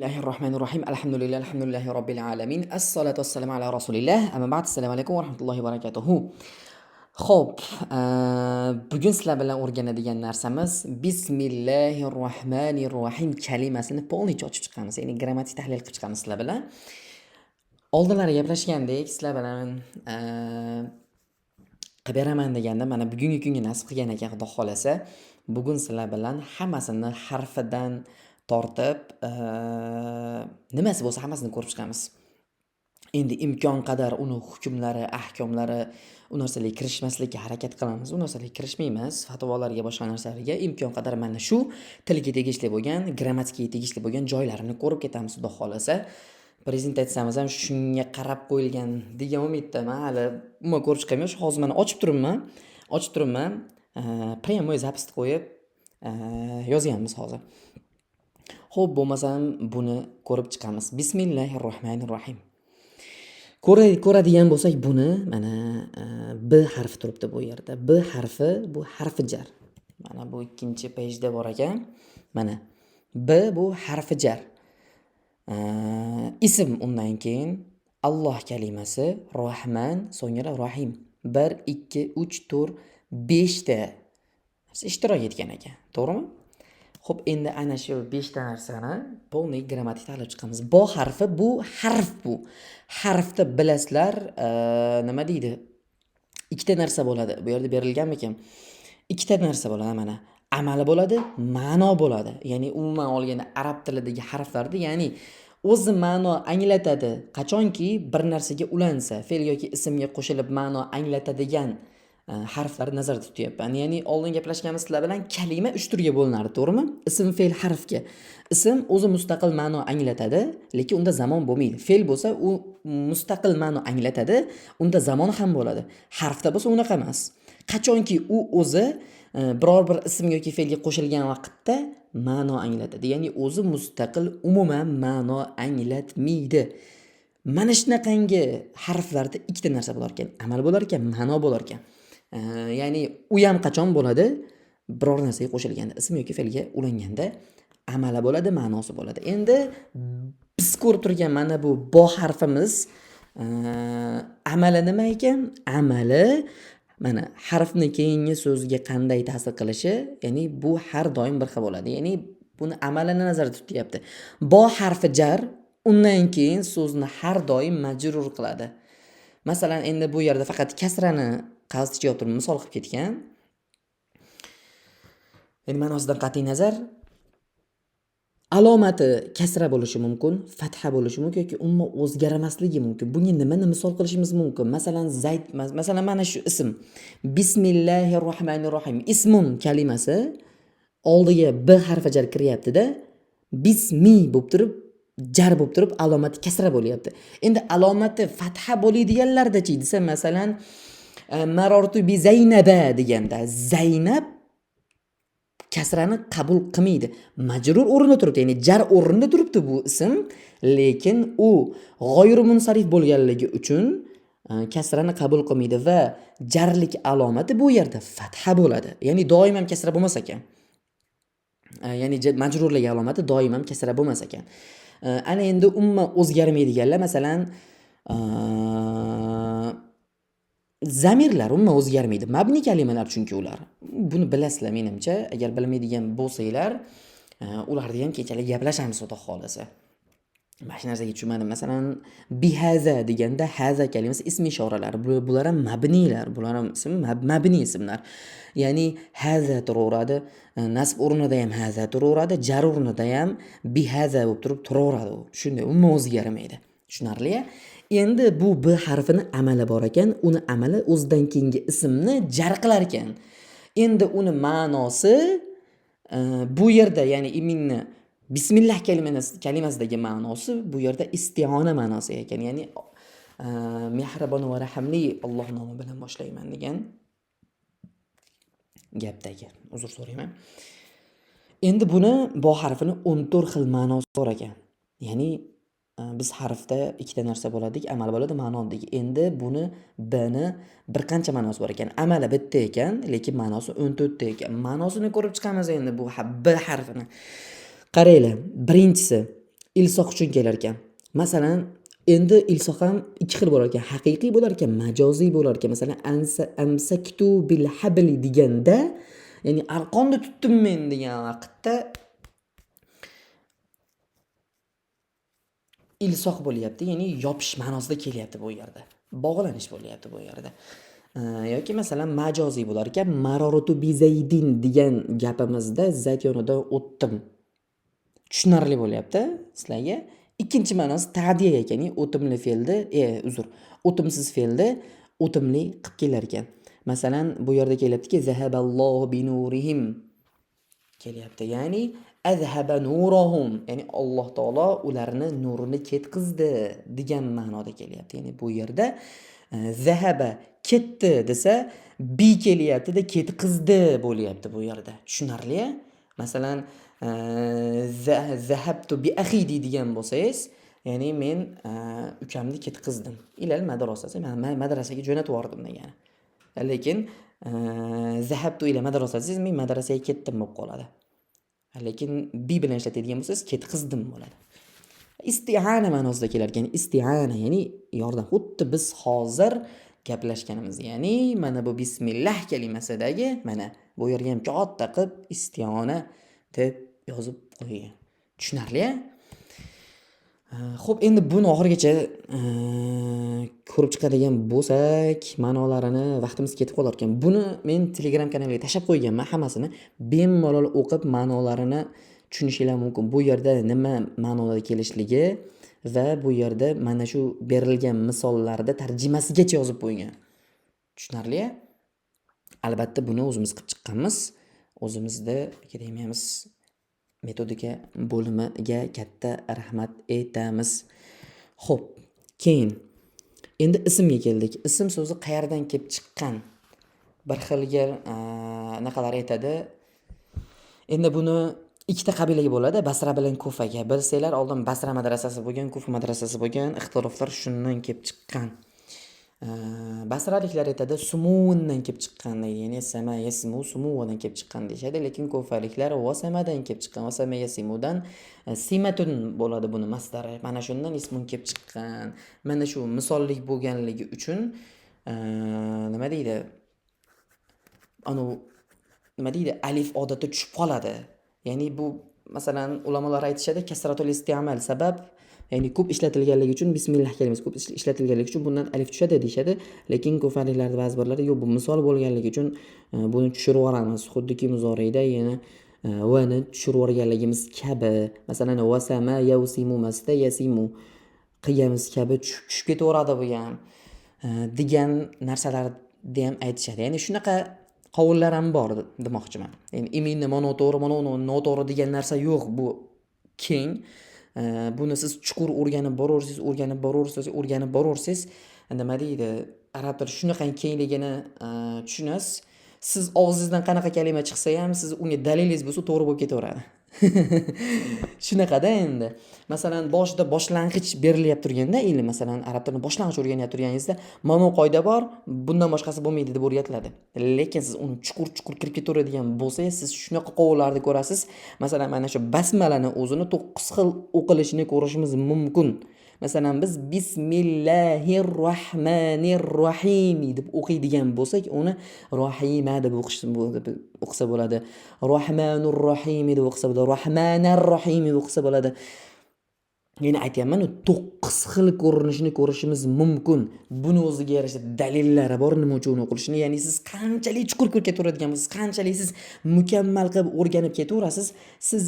Bismillahirrohmanirrohim. Alhamdulillah, alhamdulillahi robbil alamin. Assalatu vassalamu ala rasulilloh. Amma ba'd. Assalomu alaykum va rahmatullohi va barakatuhu. Xo'p, bugun sizlar bilan o'rganadigan narsamiz Bismillahirrohmanirrohim kalimasini полностью ochib chiqamiz. Ya'ni grammatik tahlil qilib chiqamiz sizlar bilan. Oldinlari gaplashgandek, sizlar bilan qilib beraman deganda, mana bugungi kunga nasib qilgan ekan, Xudo xolasa. Bugun sizlar bilan hammasini harfidan tortib, nimasi bo'lsa hammasini ko'rib chiqamiz. Endi imkon qadar uni hukmlari, ahkomlari, u narsalarga kirishmaslikka harakat qilamiz. U narsalarga kirishmaymiz, fatvolarga, boshqa narsalarga. Imkon qadar mana shu tilga tegishli bo'lgan, grammatikaga tegishli bo'lgan joylarini ko'rib ketamiz, Xudo xolasa. Prezentatsiyamiz ham shunga qarab qo'yilgan degan umiddaman. Hali umuman ko'rib chiqmayman. Shu hozir mana ochib turibman. Ochib turibman. Прямой запись qo'yib yozganmiz hozir. Xo'p, bo'lmasam buni ko'rib chiqamiz. Bismillahirrohmanirrohim. Ko'radigan bo'lsak buni mana B harfi turibdi bu yerda. B harfi bu harfi jar. Mana bu ikkinchi pejda bor ekan. Mana B bu harfi jar. Ism undan keyin Alloh kalimasi, Rahman, so'ngra Rahim. 1, 2, 3, 4, 5 ta narsa ishtirok etgan ekan. To'g'rimi? Xo'p, endi ana shu 5 ta narsani полный grammatik tahlil chiqamiz. Bo harfi bu harf bu. Harfda bilasizlar, nima deydi? Ikkita narsa bo'ladi. Bu yerda berilganmikan? Ikkita narsa bo'ladi mana. Amali bo'ladi, ma'no bo'ladi. Ya'ni umuman olganda arab tilidagi harflarda, ya'ni o'zi ma'no anglatadi. Qachonki bir narsaga ulansa, fe'l yoki ismga qo'shilib ma'no anglatadigan harflarni nazarda tutyapman. Ya'ni oldin gaplashganmiz sizlar bilan, kalima 3 turga bo'linardi, to'g'rimi? Ism, fe'l, harfga. Ism o'zi mustaqil ma'no anglatadi, lekin unda zamon bo'lmaydi. Fe'l bo'lsa, u mustaqil ma'no anglatadi, unda zamon ham bo'ladi. Harfda bo'lsa unaqa emas. Qachonki u o'zi biror bir ism yoki fe'lga qo'shilgan vaqtda ma'no anglatadi. Ya'ni o'zi mustaqil umuman ma'no anglatmaydi. Mana shunaqangi harflarda ikkita narsa bo'lar ekan. Amal bo'lar ekan, ma'no bo'lar ekan. Ya'ni u ham qachon bo'ladi? Biror narsaga qo'shilganda, ism yoki fe'lga ulanganda amali bo'ladi, ma'nosi bo'ladi. Endi biz ko'rib turgan mana bu bo harfimiz amali nima ekan? Amali mana harfni keyingi so'zga qanday ta'sir qilishi, ya'ni bu har doim bir xil bo'ladi. Ya'ni buni amalini nazarda tutyapti. Bo harfi jar undan keyin so'zni har doim majrur qiladi. Masalan, endi bu yerda faqat kasrani qavs ichiga olib turib misol qilib ketgan. Endi ma'nosidan qat'iy nazar alomati kasra bo'lishi mumkin, fatha bo'lishi mumkin yoki umuman o'zgarmasligi mumkin. Bunga nimani misol qilishimiz mumkin? Masalan, Zayd, masalan, mana shu ism Bismillahirrohmanirrohim. Ismun kalimasi oldiga b harfi jar kiryapti-da, bismi bo'lib turib, jar bo'lib turib, alomati kasra bo'lyapti. Endi alomati fatha bo'ladiganlardachi desa, masalan, marortu bi Zaynaba deganda Zaynab kasrani qabul qilmaydi. Majrur o'rnida turibdi, ya'ni jar o'rnida turibdi bu ism, lekin u g'oyri munsarif bo'lganligi uchun kasrani qabul qilmaydi va jarlik alomati bu yerda fatha bo'ladi. Ya'ni doim ham kasra bo'lmas ekan. Ya'ni majrurlik alomati doim ham kasra bo'lmas ekan. Ana endi umuman o'zgarmaydiganlar, masalan, zamirlar umuman o'zgarmaydi. Mabni kalimalar chunki ular. Buni bilasizlar menimcha. Agar bilmaydigan bo'lsanglar, ularni ham keyinchalik gaplashamiz, Xudo xolasa. Mana shu narsaga tushunmadim. Masalan, bihaza deganda haza kalimasi ism ishoralar. Bular ham mabnilar. Bular ham ism mabni ismlar. Ya'ni haza turaveradi, nasb o'rnida ham haza turaveradi, jar o'rnida ham bihaza bo'lib turib turaveradi u. Shunday umuman o'zgarmaydi. Tushunarli? Endi bu b harfini amali bor ekan, uni amali o'zidan keyingi ismni jar qilar ekan. Endi uni ma'nosi bu yerda, ya'ni именно bismillah kalimasidagi ma'nosi bu yerda istiona ma'nosi ekan. Ya'ni mehribon va rahimli Alloh nomi bilan boshlayman degan gapdagi. Uzr so'rayman. Endi buni bo harfini 14 xil ma'nosi bor ekan. Ya'ni biz harfda ikkita narsa bo'ladi, amal bo'ladi, ma'no dedik. Endi buni b ni bir qancha ma'nosi bor ekan. Amali bitta ekan, lekin ma'nosi 14 ta ekan. Ma'nosini ko'rib chiqamiz endi bu b harfini. Qaranglar, birinchisi Ilsoq uchun kelar ekan. Masalan, endi ilsoq ham ikki xil bo'lar ekan. Haqiqiy bo'lar ekan, majoziy bo'lar ekan. Masalan, amsaktu bil habli deganda, ya'ni arqonni tutdim men degan vaqtda ilsoq bo'lyapti, ya'ni yopish ma'nosida kelyapti bu yerda. Bog'lanish bo'lyapti bu yerda. Yoki masalan majoziy bo'lar ekan. Maroratu bi zaydin degan gapimizda zayd yonidan o'tdim. Tushunarli bo'lyapti sizlarga. Ikkinchi ma'nosi ta'diya ekan, ya'ni o'timli fe'lni, uzr, o'timsiz fe'lni o'timli qilib kelar ekan. Masalan, bu yerda kelyaptiki, zahaballohu bi nurihim kelyapti. Ya'ni azhaba nurahum, ya'ni Alloh taolo ularni nurini ketqizdi degan ma'noda kelyapti. Ya'ni bu yerda zahaba ketdi desa, bi kelyapti-da, ketqizdi bo'lyapti bu yerda. Tushunarli? Masalan, zahabtu bi akhi deydigan bo'lsangiz, ya'ni men ukamni ketqizdim. Ilal madrasasi, men madrasaga jo'natib yubordim degani. Lekin zahabtu ila madrasasi desangiz, men madrasaga ketdim bo'lib qoladi. Lekin bi bilan ishlatadigan bo'lsangiz, ketqizdim bo'ladi. Isti'ana ma'nosida kelar ekan. Isti'ana ya'ni yordam. Xuddi biz hozir gaplashganimiz, ya'ni mana bu bismillah kalimasidagi mana bu yerga ham katta qilib isti'ona deb yozib qo'ygan. Tushunarli-a? Xo'p, endi buni oxirigacha ko'rib chiqadigan bo'lsak, ma'nolarini vaqtimiz ketib qolar ekan. Buni men Telegram kanaliga tashlab qo'yganman hammasini. Bemalol o'qib ma'nolarini tushunishinglar mumkin. Bu yerda nima ma'noda kelishligi va bu yerda mana shu berilgan misollarda tarjimasigacha yozib qo'ygan. Tushunarli-a? Albatta buni o'zimiz qilib chiqqanmiz. O'zimizda akademiyamiz metodika bo'limiga katta rahmat aytamiz. Xo'p, keyin endi ismga keldik. Ism so'zi qayerdan kelib chiqqan? Bir xilga anaqalar aytadi. Endi buni ikkita qabilaga bo'ladi, Basra bilan Kufaga. Bilsanglar, oldin Basra madrasasi bo'lgan, Kufa madrasasi bo'lgan, ixtiloflar shundan kelib chiqqan. Basraliklar aytadi, sumuundan kelib chiqqan deydi, ya'ni sama yasmu sumuundan kelib chiqqan deyishadi, lekin kufaliklar vasamadan kelib chiqqan, vasama yasimudan simatun bo'ladi buni masdari. Mana shundan ismun kelib chiqqan. Mana shu misollik bo'lganligi uchun nima deydi? Anu nima deydi? Alif odatda tushib qoladi. Ya'ni bu masalan ulamolar aytishadi, kasratul isti'mal sabab, ya'ni ko'p ishlatilganligi uchun bismillah kalimasi ko'p ishlatilganligi uchun bundan alif tushadi deyishadi. Lekin kufaliklar ba'zi birlari yo'q, bu misol bo'lganligi uchun buni tushirib yuboramiz. Xuddiki muzoriyda yana va ni tushirib yuborganligimiz kabi, masalan vasama yausimu masda yasimu qilganimiz kabi tushib ketaveradi bu ham degan narsalarni ham aytishadi. Ya'ni shunaqa qovullar ham bor demoqchiman. Ya'ni именно mana to'g'ri, mana noto'g'ri degan narsa yo'q, bu keng. Buni siz chuqur o'rganib boraversangiz, o'rganib boraversangiz, o'rganib boraversangiz, nima deydi, arab tili shunaqa kengligini tushunasiz. Siz og'zingizdan qanaqa kalima chiqsa ham, siz unga dalilingiz bo'lsa to'g'ri bo'lib ketaveradi. Shunaqada endi. Masalan, boshida boshlang'ich berilyapti turganda, ilm, masalan, arab tilini boshlang'ich o'rganyapti turganingizda, mana bu qoida bor, bundan boshqasi bo'lmaydi deb o'rgatiladi. Lekin siz uni chuqur-chuqur kirib ketaveradigan bo'lsangiz, siz shunaqa qovullarni ko'rasiz. Masalan, mana shu basmalani o'zini 9 xil o'qilishini ko'rishimiz mumkin. Masalan, biz bismillahir rohmanir rohim deb o'qiydigan bo'lsak, uni rohima deb o'qisa bo'ladi. Rohmanur rohim deb o'qisa bo'ladi. Rohmanar rohim deb o'qisa bo'ladi. Ya'ni aytyapman, 9 xil ko'rinishini ko'rishimiz mumkin. Buni o'ziga yarasha dalillari bor, nima uchun uni o'qilishini. Ya'ni siz qanchalik chuqur kirib ketaveradigan bo'lsangiz, qanchalik siz mukammal qilib o'rganib ketaverasiz, siz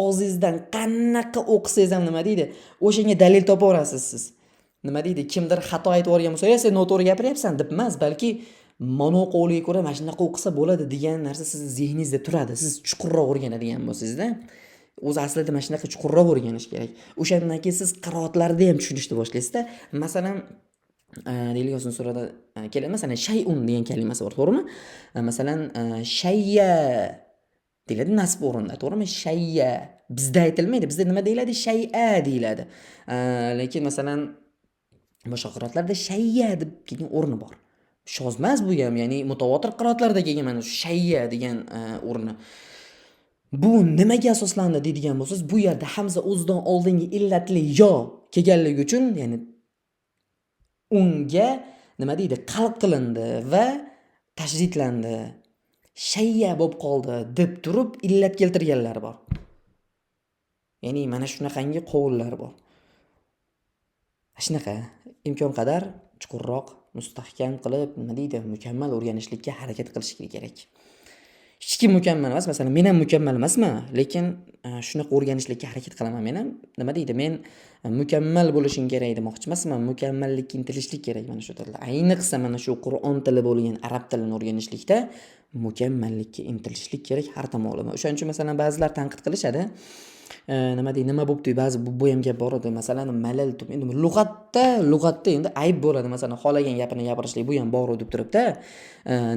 og'zingizdan qanaqa o'qisangiz ham nima deydi, o'shanga dalil topaverasiz siz. Nima deydi, kimdir xato aytib yuborgan bo'lsa, "Sen noto'g'ri gapiryapsan" deb emas, balki mana qo'liga ko'ra mana shunaqa o'qisa bo'ladi degan narsa sizni zehningizda turadi. Siz chuqurroq o'rganadigan bo'lsangizda, o'zi aslida mana shunaqa chuqurroq o'rganish kerak. O'shandan keyin siz qiroatlarni ham tushunishni boshlaysizda. Masalan, deylik, oson surada keladi, masalan, shay'un degan kalimasi bor, to'g'rimi? Masalan, shayya deyiladi nasb o'rnida, to'g'rimi? Shayya bizda aytilmaydi, bizda nima deyiladi? Shay'a deyiladi. Lekin masalan boshqa qiroatlarda shayya deb kelgan o'rni bor. Shoz emas bu ham, ya'ni mutavotir qiroatlarda kelgan mana shu shayya degan o'rni. Bu nimaga asoslandi deydigan bo'lsangiz, bu yerda hamza o'zidan oldingi illatli yo kelganligi uchun, ya'ni unga nima deydi, qalb qilindi va tashdidlandi. Shayya bo'lib qoldi deb turib illat keltirganlar bor. Ya'ni mana shunaqangi qovullar bor. Shunaqa imkon qadar chuqurroq, mustahkam qilib, nima deydi, mukammal o'rganishlikka harakat qilish kerak. Hech kim mukammal emas, masalan, men ham mukammal emasman, lekin shunaqa o'rganishlikka harakat qilaman men ham. Nima deydi, men mukammal bo'lishing kerak demoqchi emasman, mukammallikka intilishlik kerak mana shu tilda. Ayniqsa mana shu Qur'on tili bo'lgan arab tilini o'rganishlikda mukammallikka intilishlik kerak har tomonlama. O'shaning uchun masalan ba'zilar tanqid qilishadi. Nima deydi, nima bo'pti, ba'zi bu ham gap bor edi, masalan malaltum, endi lug'atda endi ayb bo'ladi, masalan xohlagan gapini gapirishlik bu ham bor deb turibdi.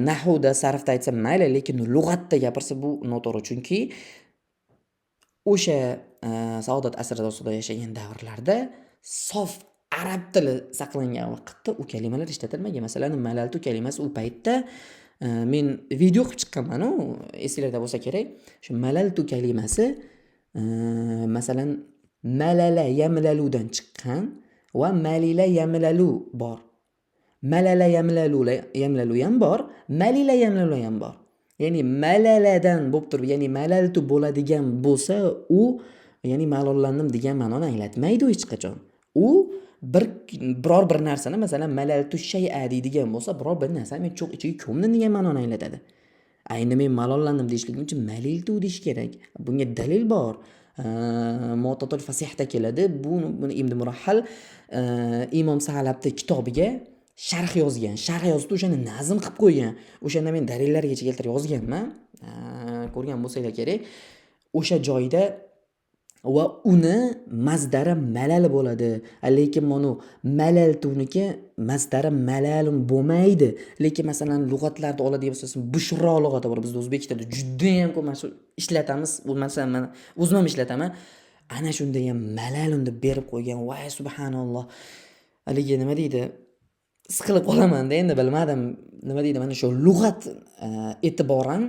Nahvda, sarfda aytsa mayli, lekin lug'atda gapirsa bu noto'g'ri, chunki o'sha saodat asrida yashagan davrlarda sof arab tili saqlangan vaqtda u kalimalar ishlatilmagan. Masalan malaltu kalimasi u paytda men video qilib chiqqanman-u, esinglarda bo'lsa kerak. Shu malaltu kalimasi masalan malala yamlaludan chiqqan va malila yamlalu bor. Malala yamlalu ham bor, malila yamlalu ham bor. Ya'ni malaladan bo'lib turib, ya'ni malaltu bo'ladigan bo'lsa, u ya'ni malollandim degan ma'noni anglatmaydi u hech qachon. U biror bir narsani, masalan malaltu shay'a deydigan bo'lsa, biror bir narsani men cho'g' ichiga ko'mdim degan ma'noni anglatadi. Endi men malollandim deyishligim uchun maliltu deyish kerak. Bunga dalil bor. Mu'tatul fasihda keladi. Buni Ibn Murahhal Imom Sa'labning kitobiga sharh yozgan. Sharh yozib o'shani nazm qilib qo'ygan. O'shanda men dalillargacha keltirib yozganman. Ko'rgan bo'lsanglar kerak. O'sha joyda va uni mazdari malal bo'ladi. Lekin mana malaltuniki mazdari malalun bo'lmaydi. Lekin masalan lug'atlarda oladigan bo'lsangiz, bushro lug'ati bor bizda o'zbek tilida juda ham ko'p mana shu ishlatamiz. U masalan men o'zim ham ishlataman. Ana shunda ham malalun deb berib qo'ygan. Voy subhanalloh. Haligi nima deydi? Siqilib qolaman-da, endi bilmadim. Nima deydi, mana shu lug'at e'tiboran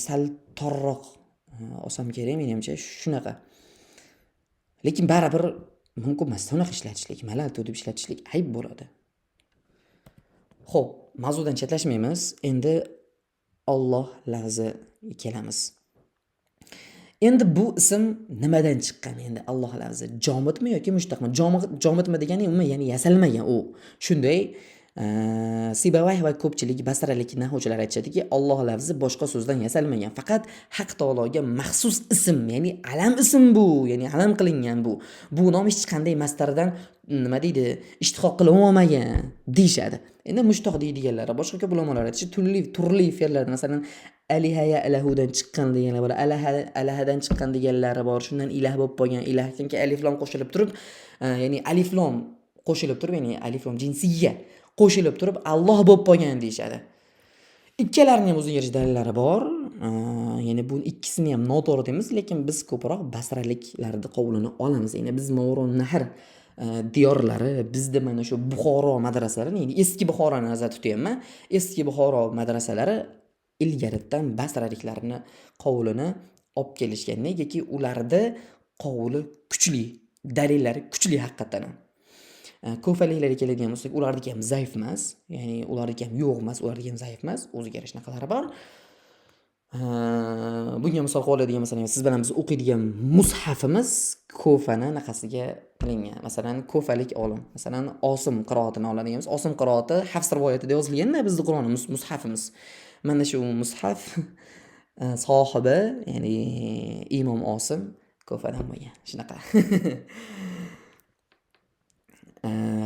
sal torroq olsam kerak menimcha, shunaqa. Lekin baribir mumkin emas unaqa ishlatishlik, malaltu deb ishlatishlik ayb bo'ladi. Xo'p, mavzudan chetlashmaymiz. Endi Alloh lafzi kelamiz. Endi bu ism nimadan chiqqan? Endi Alloh lafzi jomidmi yoki mushtaqmi? Jomidmi degani umuman, ya'ni yasalmagan u. Shunday Sibavayh va ko'pchilik basralik nahvchilar aytishadiki, Alloh lafzi boshqa so'zdan yasalmagan. Faqat Haq taologa maxsus ism, ya'ni alam ism bu, ya'ni alam qilingan bu. Bu nom hech qanday mastardan nima deydi, ishtiqoq qilinmagan deyishadi. Endi mushtoq deydiganlari, boshqa ko'p ulamolar aytishi turli fe'llardan, masalan aliha ya ilahudan chiqqan deganlar bor, alaha alahadan chiqqan deganlari bor, shundan ilah bo'lib qolgan, ilahdan keyin alif lom qo'shilib turib, ya'ni alif lom qo'shilib turib, ya'ni alif lom jinsiyya qo'shilib turib Alloh bo'lib qolgan deyishadi. Ikkalarining ham o'ziga yarasha dalillari bor. Ya'ni bu ikkisini ham noto'g'ri deymiz, lekin biz ko'proq basraliklarning qovulini olamiz. Ya'ni biz Movaroun Nahr diyorlari, bizda mana shu Buxoro madrasalari, ya'ni eski Buxoroni nazarda tutyapman. Eski Buxoro madrasalari ilgaridan basraliklarni qovulini olib kelishgan. Negaki ularda qovuli kuchli, dalillari kuchli haqiqatan ham. Ko'faliklarga keladigan bo'lsak, ularniki ham zaif emas, ya'ni ularniki ham yo'q emas, ularniki ham zaif emas, o'ziga yarasha shunaqalari bor. Bunga misol qilib oladigan, masalan, siz bilan biz o'qiydigan mushafimiz Kofani anaqasiga qilingan. Masalan, kofalik olim, masalan, Osim qiroatini oladigan bo'lsak, Osim qiroati Hafs rivoyatida yozilganda bizni Qur'onimiz, mushafimiz. Mana shu mushaf sohibi, ya'ni Imom Osim Kofadan bo'lgan. Shunaqa.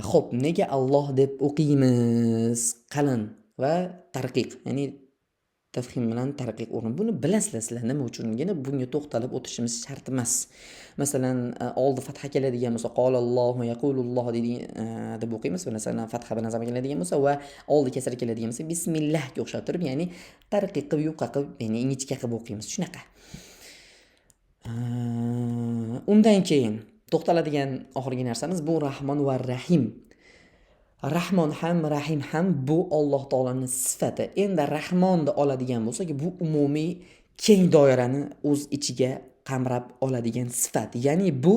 Xo'p, nega Alloh deb o'qiymiz? Qalin va tarqiq, ya'ni tafhim bilan tarqiq o'rni. Buni bilasizlar sizlar nima uchunligini, bunga to'xtalib o'tishimiz shart emas. Masalan, oldi fatha keladigan bo'lsa, qolallohu yaqululloh deb o'qiymiz. Masalan, fatha bilan zama keladigan bo'lsa va oldi kasra keladigan bo'lsa, bismillahga o'xshab turib, ya'ni tarqiq qilib, yupqa qilib, ya'ni ingichka qilib o'qiymiz. Shunaqa. Undan keyin to'xtaladigan oxirgi narsamiz bu Rahmon va Rahim. Rahmon ham Rahim ham bu Alloh taoloning sifati. Endi Rahmonni oladigan bo'lsak, bu umumiy keng doirani o'z ichiga qamrab oladigan sifat. Ya'ni bu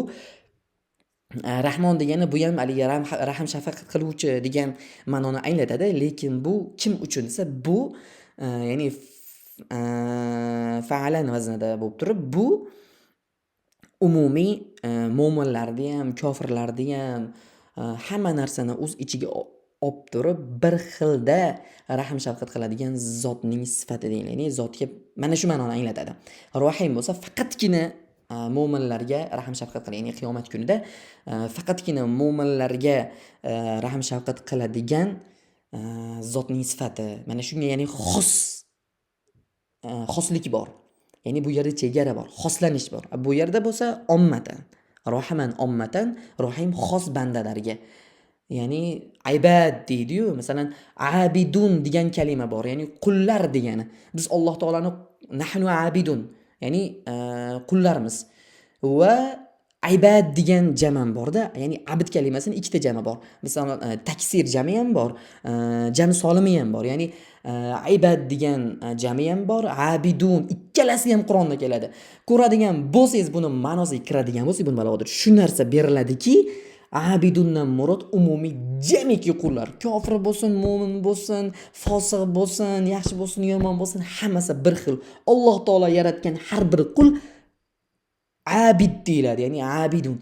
Rahmon degani bu ham haligi rahm shafqat qiluvchi degan ma'noni anglatadi, lekin bu kim uchun desa, bu ya'ni fa'alan vaznida bo'lib turib, bu umumiy mo'minlarni ham, kofirlarni ham hamma narsani o'z ichiga olib turib bir xilda rahm shafqat qiladigan zotning sifati deyiladi. Ya'ni zotga mana shu ma'noni anglatadi. Rohim bo'lsa faqatgina mo'minlarga rahm shafqat qiladi. Ya'ni qiyomat kunida faqatgina mo'minlarga rahm shafqat qiladigan zotning sifati. Mana shunga ya'ni xoslik bor. Ya'ni bu yerda chegara bor, xoslanish bor. Bu yerda bo'lsa ommatan, rohaman ommatan, rohim xos bandalarga. Ya'ni ibad deydi-yu, masalan, abidun degan kalima bor, ya'ni qullar degani. Biz Alloh taolani nahnu abidun, ya'ni qullarmiz. Va ibad degan jam ham borda, ya'ni abd kalimasini ikkita jami bor. Masalan, taksir jami ham bor, jami solimi ham bor. Ya'ni ibad degan jami ham bor, abidun ikkalasi ham Qur'onda keladi. Ko'radigan bo'lsangiz, buni ma'nosiga kiradigan bo'lsangiz, buni balog'atda shu narsa beriladiki, abidundan murod umumiy jamiki qullar. Kofir bo'lsin, mo'min bo'lsin, fosiq bo'lsin, yaxshi bo'lsin, yomon bo'lsin, hammasi bir xil. Alloh taolo yaratgan har bir qul abid deyiladi, ya'ni abidun.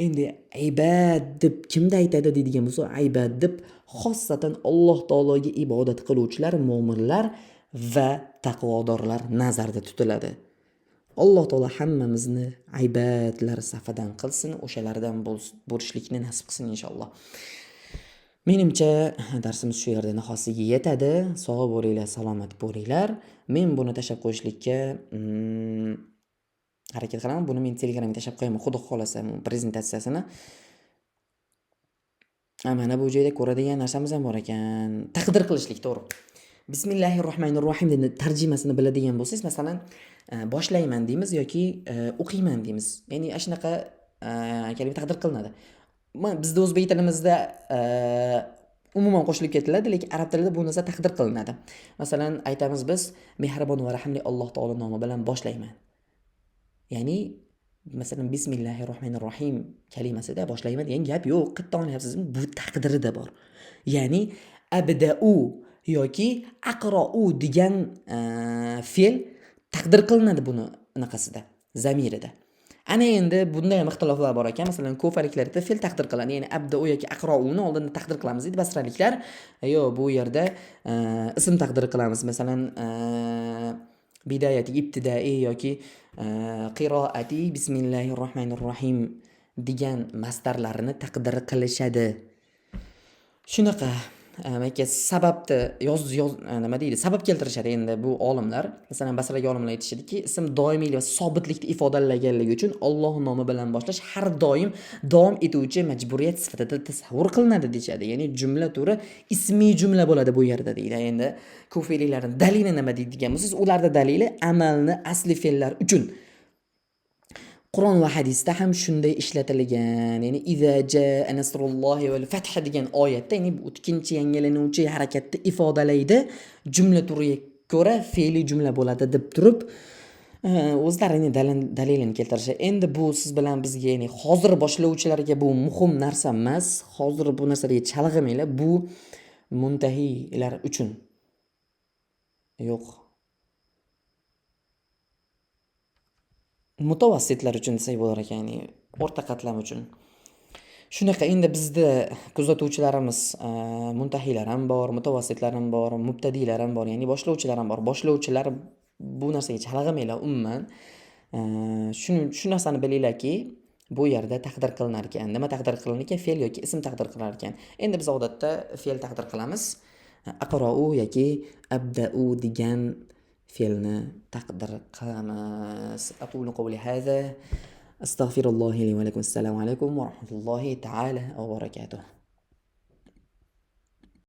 Endi ibad deb kimda aytadi deydigan bo'lsa, ibad deb xossatan Alloh taologa ibodat qiluvchilar, mo'minlar va taqvodorlar nazarda tutiladi. Alloh taolo hammamizni ibadlar safidan qilsin, o'shalardan bo'lishlikni nasib qilsin inshaalloh. Menimcha darsimiz shu yerda nihoyasiga yetadi. Sog' bo'linglar, salomat bo'linglar. Men buni tashlab qo'yishlikka harakat qilaman. Buni men Telegramga tashlab qo'yaman, xudo xolasa prezentatsiyasini. Mana bu joyda ko'radigan narsamiz ham bor ekan. Taqdir qilishlik, to'g'ri. Bismillahirrohmanirrohim deb tarjimasini biladigan bo'lsangiz, masalan, boshlayman deymiz yoki o'qiyman deymiz. Ya'ni ana shunaqa kalima taqdir qilinadi. Bizda o'zbek tilimizda umuman qo'shilib ketiladi, lekin arab tilida bu narsa taqdir qilinadi. Masalan, aytamiz biz mehribon va rahimli Alloh taolo nomi bilan boshlayman. Ya'ni masalan bismillahirrohmanirrohim kalimasida boshlayman degan gap yo'q. Qayerdan olyapsizmi? Bu taqdirida bor. Ya'ni abda'u yoki aqra'u degan fe'l taqdir qilinadi buni anaqasida, zamirida. Ana endi bunda ham ixtiloflar bor ekan. Masalan, ko'faliklarda fe'l taqdir qilinadi. Ya'ni abda'u yoki aqra'uni oldinda taqdir qilamiz deydi. Basraliklar yo'q, bu yerda ism taqdir qilamiz. Masalan, bidayati ibtidai yoki qiroati bismillahirrohmanirrohim degan mastarlarini taqdir qilishadi. Shunaqa aka sababni yoz nima deydi? Sabab keltirishadi endi bu olimlar. Masalan, Basradagi olimlar aytishadiki, ism doimiylik va sobitlikni ifodalaganligi uchun Alloh nomi bilan boshlash har doim davom etuvchi majburiyat sifatida tasavvur qilinadi deyshadi. Ya'ni jumla turi ismiy jumla bo'ladi bu yerda deydi. Endi kufiyliklarning dalili nima deydigan bo'lsangiz, ularda dalili amalni asli fe'llar uchun. Qur'on va hadisda ham shunday ishlatilgan. Ya'ni iza jaa nasrullohi val fath degan oyatda, ya'ni bu o'tkinchi yangilanuvchi harakatni ifodalaydi. Jumla turiga ko'ra fe'li jumla bo'ladi deb turib, o'zlarining dalilini keltirishadi. Endi bu siz bilan bizga, ya'ni hozir boshlovchilarga bu muhim narsa emas. Hozir bu narsalarga chalg'imanglar. Bu muntahiylar uchun. Yo'q. Mutawassitlar uchun desak bo'lar ekan, ya'ni o'rta qatlam uchun. Shunaqa endi bizda kuzatuvchilarimiz muntahiylar ham bor, mutawassitlar ham bor, mubtadiylar ham bor, ya'ni boshlovchilar ham bor. Boshlovchilar bu narsaga chalg'imanglar umuman. Shu narsani bilinglarki, bu yerda taqdir qilinar ekan. Nima taqdir qilinar ekan? Fe'l yoki ism taqdir qilinar ekan. Endi biz odatda fe'l taqdir qilamiz. Aqra'u yoki abda'u degan fe'lni taqdir qilamiz. Aqulu qawli hadha. Astagfirullohi li va lakum. Assalomu alaykum va rahmatullohi ta'ala va barakatuh.